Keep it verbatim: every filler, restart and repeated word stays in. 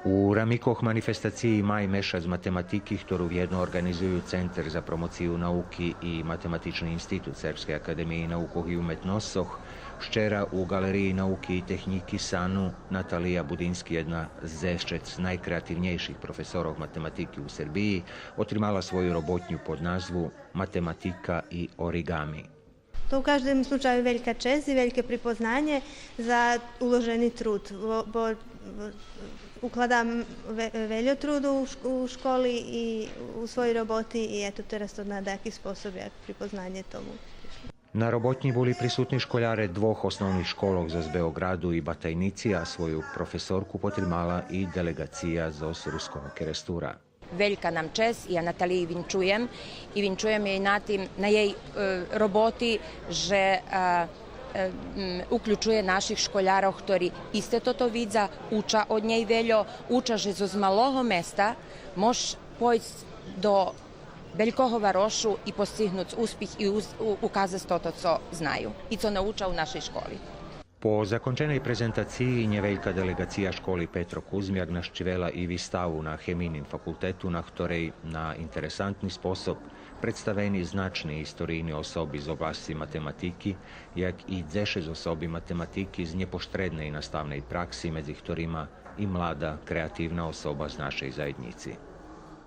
У рамикох манифестациї Май мешац математики, хтору вєдно орґанизую Центер за промоцию науки и Математични институт Сербскей академиї наукох и уметносцох, вчера у Ґалериї науки и технїки Сану Наталия Будински, єдна з дзешец найкреативнєйших професорох математики у Сербиї, отримала свою роботню под назву Математика и ориґами. То у каждим случаю велька чесц и вельке припознанє за уложени труд, бо, бо, бо укладам ве-, вельо труду у шк-, у школи и у своєй роботи и ето тераз то на даяки способ як припознанє тому. На роботнї були присутни школяре двох основних школох зоз Беоґраду и Батайнїци, а свою професорку потримала и делеґация зоз Руского Керестура. Велька нам чесц, я Наталиї винчуєм и винчуєм єй на тим, на єй, е, роботи, же, е, е, м, уключує наших школярох, хтори исте тото видза, уча од нєй вельо, уча же зоз малого места мож пойсц до велького варошу и постигнуц успих и уз-, у-, указац тото цо знаю и цо науча у нашей школи. По законченей презентациї нєвелька делеґация школи Петро Кузмяк нащивела и виставу на Хемийним факултету, на хторей на интересантни способ представени значни историйни особи з обласци математики, як и дзешец особи математики з нєпоштредней наставней пракси, медзи хторима и млада, креативна особа з нашей заєднїци.